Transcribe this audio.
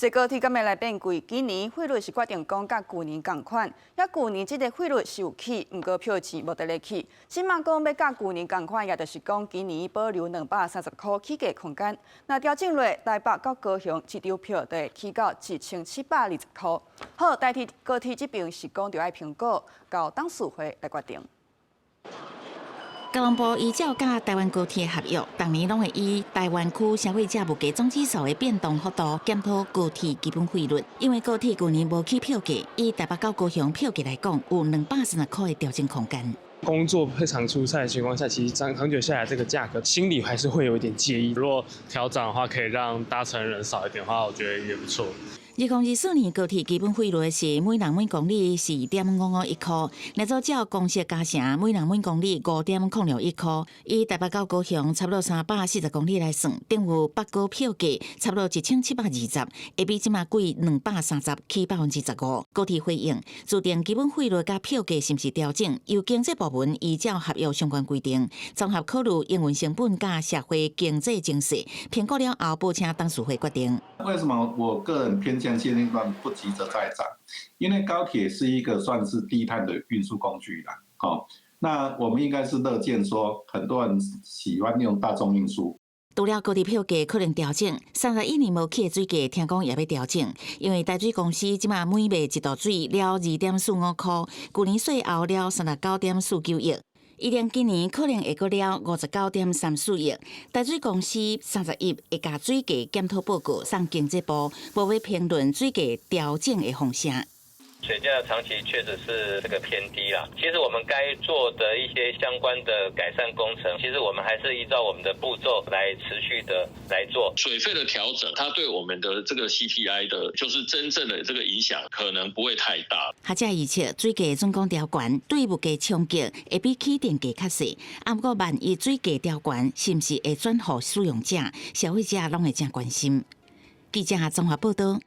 這高鐵敢會來變貴？今年費率是決定講佮舊年仝款，抑舊年這個費率是有起，毋過票錢無佇咧起。這馬講欲佮舊年仝款，也就是講今年保留230箍起價空間。若調整落台北到高雄一張票就會起到1720箍。好，台鐵高鐵這邊是講著愛評估，交董事會來決定。交通部依照佮台灣高鐵合約，逐年攏會以台灣區消費者物價總指數的變動幅度檢討高鐵基本費率。因為高鐵舊年無起票價，以台北到高雄票價來講，有230箍的調整空間。工作會常出差的情況下，其實長長久下來，這個價格心裡還是會有一點介意。如果調漲的話，可以讓搭乘人少一點的話，我覺得也不錯。2024年高鐵基本費率是每人每公里4.551箍，若做照公設加成，每人每公里5.061箍。以台北到高雄差不多340公里來算，等於北高票價差不多1720，會比這馬貴230，起15%。高鐵回應，自定基本費率佮票價是毋是調整，由經濟部門依照合約相關規定，綜合考慮營運成本佮社會經濟情勢，評估了後報請董事會決定。為什麼我個人偏向現階段不急着再漲？因為高鐵是一個算是低碳的運輸工具啦，哦，那我們應該是樂見說，很多人喜歡用大眾運輸。除了高鐵票價可能調整，31年無起的水價，聽講也欲調整，因為台水公司這馬每賣一度水了2.45箍，舊年稅後了39.49億。伊定今年可能會閣了59.34億。台水公司31會共水價檢討報告送經濟部，無欲評論水價調整的風聲。水價長期確實是這個偏低啦。其實我們該做的一些相關的改善工程，其實我們還是依照我們的步驟來持續的來做。水費的調整，它對我們的這個 CPI 的，就是真正的這個影響可能不會太大。學者預測水價準講調懸，對物價衝擊會比起電價較細。啊，毋過萬一水價調懸，是毋是會轉予使用者、消費者攏會誠關心。記者綜合報道。